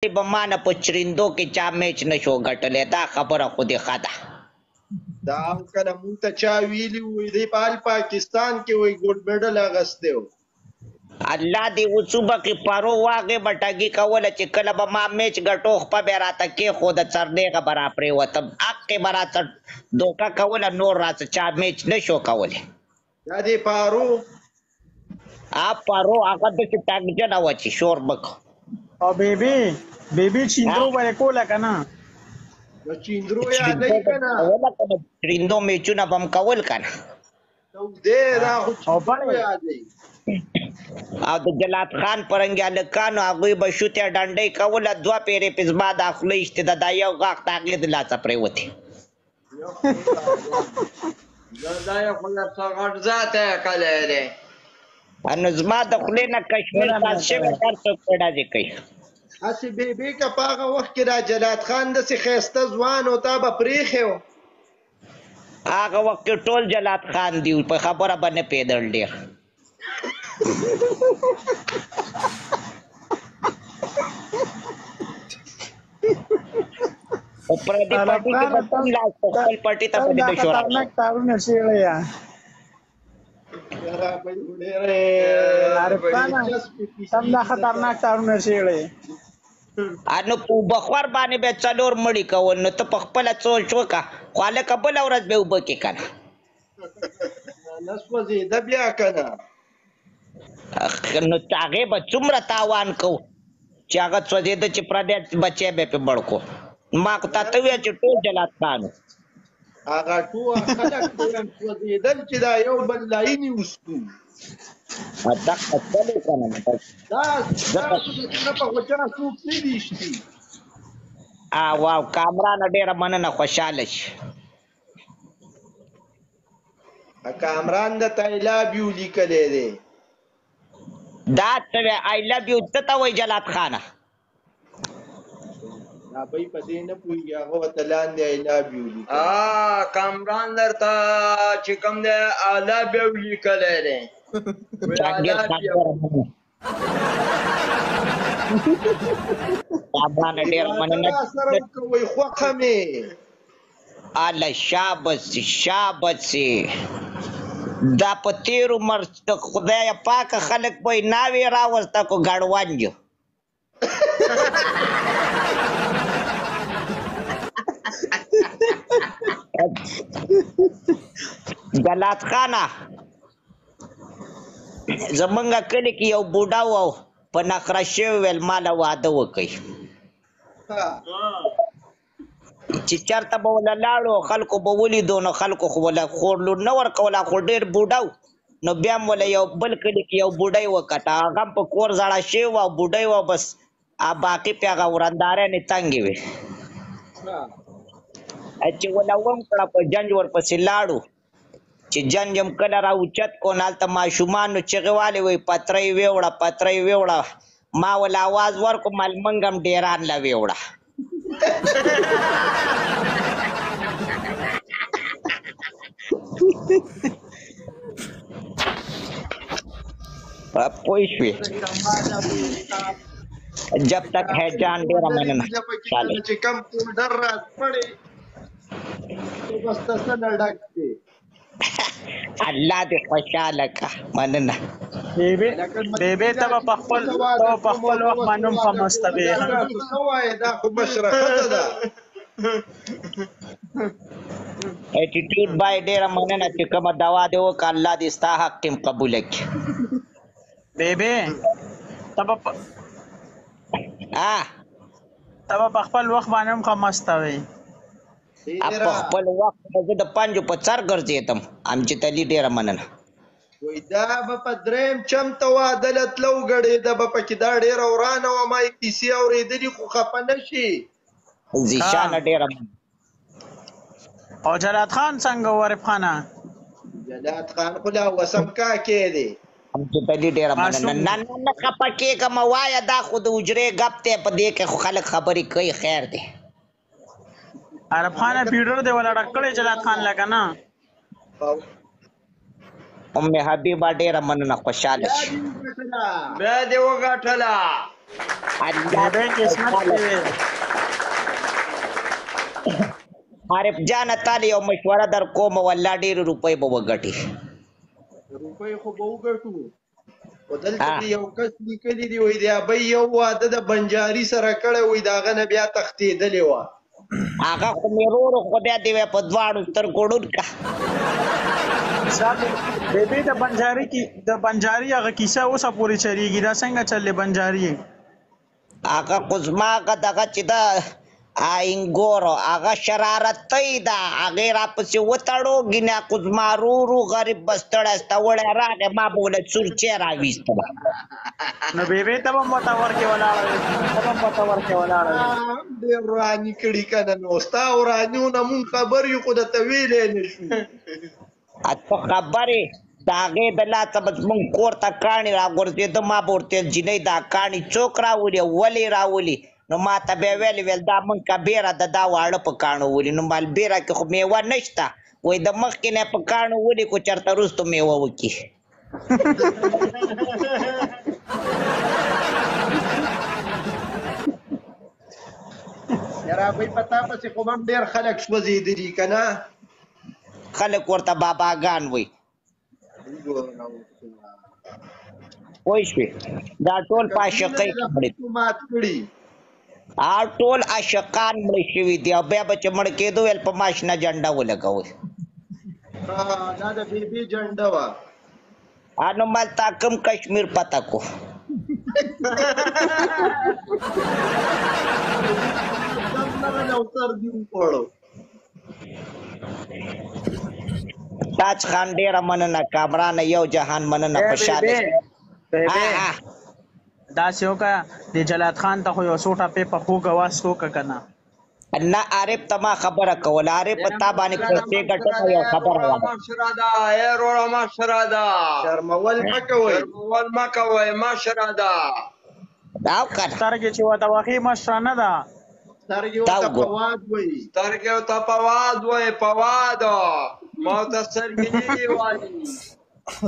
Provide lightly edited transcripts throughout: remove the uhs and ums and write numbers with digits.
به مانه په چریندو کې چا میچ نشو ګټلی، دا خبره خو دې ښه ده. دا هم کله مونږ ته چا ویلي وو، دی په ال پاکستان کې وای ګولډ میډل اغستی و. الله دې وڅوبه کې پرو واغې به ټګي کوله چې کله به ما میچ ګټو خپه به راته کېښوده، څرنېغه به راپرېوتم، حقې به راته دوکه کوله، نور راڅه چا میچ نشو کولی. دا دی پارو پرو هغه داسې ټګجنه وه چې شور مه کوه. او بیبي بیبي چیندرو به کوله که نه؟ نو چیندرو یادوي که نه؟ کوله که نه، چریندو میچونه به هم کول که نه. دی دا خو او چیندرو بله یادوي. او د جلات خان پرنګي هلکانو هغوی به شوتې ډنډۍ کوله، دوه پېرې پې زما دا خوله ایستې ده، دا یو غاښ د هغې د لاسه پرېوتې. دا یې خو له غټ ذاته یې کلی دی. نو زما د خولې نه کشمیر ډېره پاس شوی، مهرباني. هر څوک پرې ډزې کوي. هسې بېبي که په هغه وخت کې دا جلات خان داسې ښایسته ځوان و، تا به پرېښی و؟ هغه وخت کې ټول جلات خان دي، په خبره به نه پوهېدل ډېر. په پردي عرب پټي کې خانه به تم لاس په خپل پټي ته تل به دې دا نه شو خطرناک راغلی. تارونه چیړی یا یاره به یو ډېرې عارف خانه، دلچسپې تم کیسې دا دي د خطرناک تارونه چیړی. نو په اوبه خور باندې به څلور مړي کول، نو ته په خپله سوچ وکړه، خو هلکه بله ورځ به اوبه کې که نه. نه سوځېده بیا که نه؟ نو هغې به څومره تاوان کو چې هغه سوځېده چې پردی بچی به پې مړ کو. ما خو تا ته وویل چې ټول جلات خان وو. هغه ټول خلک به هم سوځېدل چې دا یو بل لایني وستو. دقه چلو که نه، نو بس دا ځکه ستاسو د طرفه خو چا څوک نه دي ایستي. واو کامرانه ډېره مننه، خوشحاله شي. کامران د ته آی لاو یو لیکلی دی. دا څه وایې آی لو یو څه ته وایي جلات خانه؟ دا به په دې نه پوهېږي، هغه ورته لاندې آی لاو یو لیکلی. کامران درته چې کوم دی اعلی بیا لیکلی دی. وی جهانګیر اعلی خان بیا. ډېره مننه، کامرانه وی ډېره واده مننه. را سره وکوئ خوښه مې. اله شابسي شابسي، دا په تېر عمر د خدای پاکه خلک به یې ناوې راوسته کو ګړوند یو. جلات خانه زمونږ کلي کې یو بوډا و، په نخره شوی، ویل ماله واده وکړئ. چې چېرته به وله لاړو خلکو به ولیدو، نو خلکو خو وله خور لور نه ورکوله، خو ډېر بوډا و. نو بیا هم وله یو بل کلي کې یو بوډۍ وکته، هغه هم په کور زړه شوې وه او بوډۍ وه، بس باقي پې هغه ورندارانې تنګې وې. چې وله وم کړه په جنج ورپسې لاړو، چې جنج هم کله را اوچت کو، نو هلته ماشومانو چغې والې وایي پترۍ ویوړه پترۍ ویوړه. ما وله اواز ورکړو، ملمنګ هم ډېران له ویوړه. پوه شوې؟ جب تک ہے جان ډېره مننه. چاله چې کم پوډر را پړې ته بس تسنه ډک دی. الله دې خوشحاله کړه، مننه. بیبي لکه بیبي ته به په خپل ته به په خپل وخت باندې هم ښه مسته وې. دا څه وایې؟ دا خو مشره ښځه ده. اټیټیوډ بای ډېره مننه چې کومه دوا دې وکړه، الله دې ستا حق هم قبول کړي. بیبي ته به ته به په خپل وخت باندې هم ښه مسته وې. په خپل وخت به زه د پنجو په څر ګرځېدم. امجد علي ډېره مننه. وای دا به په دریم چم ته واده له تلو ګړېده به پکې، دا ډېره ورانه وه، ما یې کیسې اورېدلي خو خفه نه شي. ذیشانه ډېره مننه. او جلات خان څنګه و عارف خانه؟ جلات خان خو لا وسم کاکې دی. امجد علي ډېره مننه. نه نه نه خفه کېږه مه وایه، دا خو د حجرې ګپ دی، په دې کې خو خلک خبرې کوي، خیر دی. عارف خانه پیډر دی ولا ډک کړی جلات خان لکه نه؟ ام حبیبه ډیره مننه، خوشاله بیا شي. دې وګټله. بیا دې وګټله. الله بیبي دې قسمت خوشاله کې شي. وي. عارف جانه، تاله یو مشوره در کوم، والله ډېرې روپۍ به وګټې. روپۍ خو به وګټو، خو دلته ها دې یو کس لیکلي دي، وایي د ابۍ یو واده د بنجاري سره کړی، وایي د هغه نه بیا تښتېدلې وه. هغه خو مې ورور، خدای دې وی په دواړو سترګو ړوند که. صاحب بیبي، د بنجاري کی د بنجاري هغه کیسه اوسه پورې چلیږي، دا څنګه چلې بنجاري؟ هغه خو زما هغه دغه چې ده انګورو، هغه شرارتۍ ده، هغې راپسې وتړو، ګینه خو زما ورور و، غریب به ستړی ستوړی راغی، ما به ورله سور چای راویستله. نو بیبي ته به هم ورته ورکې ولاړه وې کنه، ته به هم ورته ورکې ولاړه وې. ډېر وراني کړي که نه، نو ستا ورانیو نه مونږ خبر یو، خو درته ویلی نه شو. ته خبرې د هغې د لاسه به زموږ کور ته کاڼي راغورځېده، ما به ورته ویل جینۍ دا کاڼي څوک راولي او ولې یې راولي؟ نو ما ته به یې ویل، ویل دا موږ که بېره د دا واړه په کاڼو ولي، نو مال بېره کې خو مېوه نشته، وایي د مخکې نه یې په کاڼو ولي، خو چېرته وروستو مېوه وکړي. یاره ابۍ، په تا پسې خو به هم ډېر خلک سوځېدلي که نه؟ خلک ورته باباګان وایي. وګوره اوس. پوه شوې؟ دا ټول په قبرونه عاشقۍ دې د کې مړه دي. خلکو مات کړي. ټول عاشقان مړه شوي دي، او بیا به چې مړ کېدو ویل په ما شنه جنډه ولګوئ. دا د بیبي جنډه وه. نو مال تا کوم کشمیر پته کو؟ دم نه غلی او سر دې وخوړو. تاج خان ډیره مننه، کامران یو جهان مننه، اے خوشاله بیبي شي. بیبي، ها داسې وکړه، د جلات خان ته خو یو څو ټپې په خوږ اواز وکړه که نه. نه، عارف ته ما خبره کوله، عارف په تا باندې پیسې ګټم یو خبره روره وایم. مشره ده، ای روره مشره ده، شرمول مه کوئ. شرمول مه کوئ، مشره ده. دا وکړه. سترګې چې ورته وهي مشره نه ده. سترګې دا ورته وګوره. فواد وایي. سترګې ورته فواد وایي، فواد ما ورته سترګې نه دي وایي.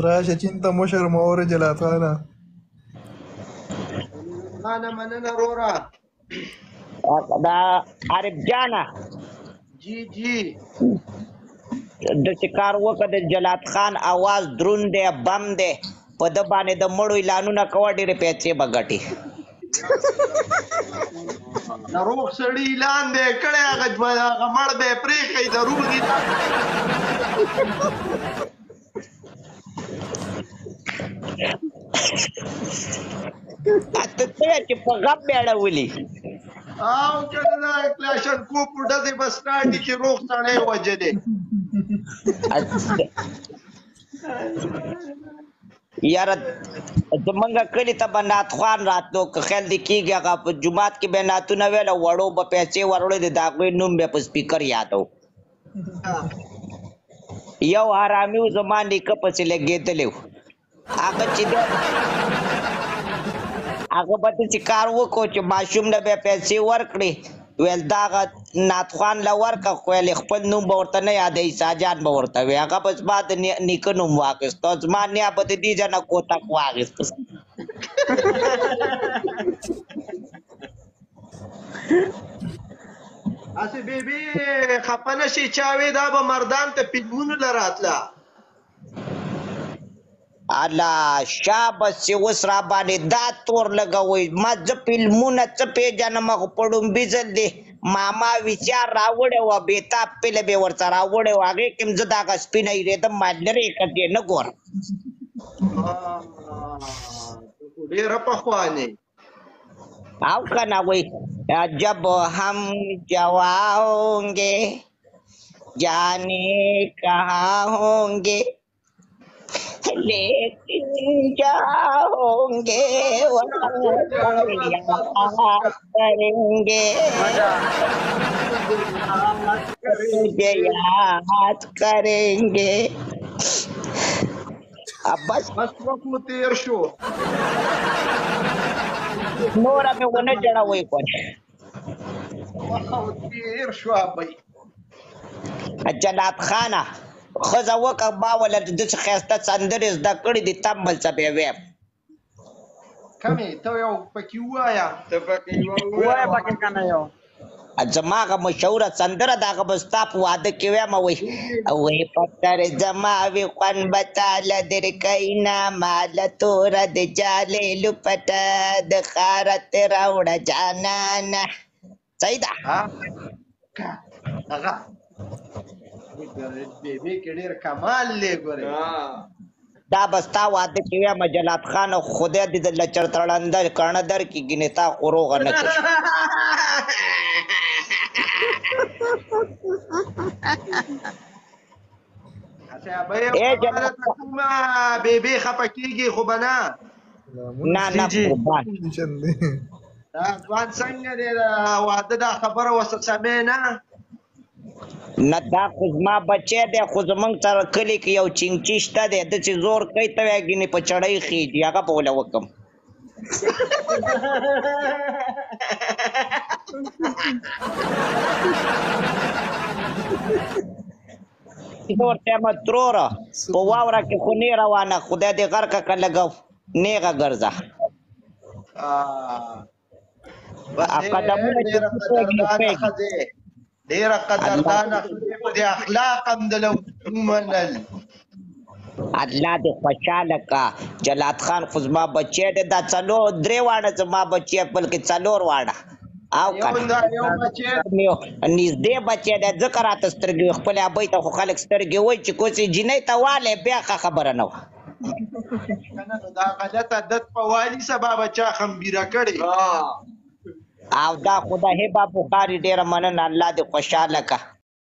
راشه چین ته مشر مور جلات خانه. خانه مننه روره. دا عارف جانه، جی جی، د چې کار وکړه، د جلات خان اواز دروند دی، بم دی، په ده باندې د مړو اعلانونه کوه، ډېرې پیسې به ګټي. د روغ سړي اعلان دی کړی، هغه هغه مړ به یې پرېښی، د روغ اعلان. ته څه وایې چې په غم مې اړولي؟ او کنه دا کلاشنکوف ډزې به سټارټ چې روغ سړی وژلی. یاره زمونږ کلي ته به نعتخوان راتلو، که خیال دې کېږي، هغه په جومات کې به یې نعتونه ویل او وړو به پیسې وروړلې، د هغوی نوم به په سپیکر یادو. یو حرامي و، زما نیکه پسې لګېدلی و، هغه چې دی هغه به داسې کار وکړو چې ماشوم له به یې پیسې ورکړې، ویل دغه نعتخوان له ورکړه، خو ویل یې خپل نوم به ورته نه یادوي، عیسی جان به ورته وي. هغه به زما د نیکه نوم واخیست او زما نیا به د دې ځای نه کوتک واخیست. هسې بیبي خفه نه شي، چا وې دا به مردان ته فلمونو له راتله. الله شابس چې اوس را باندې دا تور لګوئ، ما زه فلمونه څه پېژنم؟ خو په ړومبي ځل دې ماما ویسیار راوړی وه، بېتاب فلم یې ورته راوړی و، هغې کې هم زه د هغه سپینه هېرېدم، ما لرې کړه دې نه ګورم. ډېره پخوانۍ. او که نه وایي جب هم جوا ہونگے جانے کہاں ہونگے لیکن جہاں ہونگے وہاں یاد کریں گے، تجھے یاد کریں گے۔ اب بس بس وخت مو تیر شو. نوره مې ونه جړوئ کنه. وخت مو تیر شو ابۍ. جلات خانه، ښځه وکړه، ما وله داسې ښایسته سندرې زده کړې دي، تمبل څه به وایم. کمې ته یو پکې ووایه. ته پکې یوه وای ووایه. پکې کنه یو. زما هغه مشهوره سندره ده، هغه به ستا په واده کې وایم. وایي وایي پتر زما وي خوند به تاله درکینا، ماله توره د جالې لوپټه د ښاره ترې راوړه جانانه. صحیح ده؟ ها هغه بیبي کې ډېر کمال دی ګورې. دا به ستا واده کې وایم جلات خان، خدای دې د لچر تړنده کاڼه درکړي، ګینې تا خو روغه نه کړي. اچھا به یو ای خبره جلات ته کومه بیبي خپه کېږي خو به نه. نه جی نه جی قربان. چل دی. دا ځوان څنګه دی دا واده دا خبره وسه سمې نه؟ نه دا خو زما بچی دی، خو زمونږ سره کلي کې یو چینګچی شته دی، داسې زور کوي ته وایې ګینې په چړۍ خېژي، هغه به وله وکړم. زه ورته یم تروره په واوره کې خو نه روانه، خدای دې غرقه که لږه نېغه ګرځه. بس قدمونه چې ډېره پوهېږي نو قدردانه پوهېږي. ښځې، ډېره قدردانه ښځې په دې اخلاق هم دله ومنل. الله دې خوشحاله کا جلات خان، خو زما بچی دی. دا څلور درې واړه زما بچی، بلکې څلور واړه او یو کنه دا یو بچی نږدې بچی دی، ځکه راته سترګې وي. خپلې ابۍ ته خو خلک سترګې وایي چې کوسې جینۍ ته والی، بیا ښه خبره نه وه. کنه نو دا غلط عادت په والي سبا به چا خمبیره کړې. او دا خو د هبه بخاري ډېره مننه، الله دې خوشحاله کا.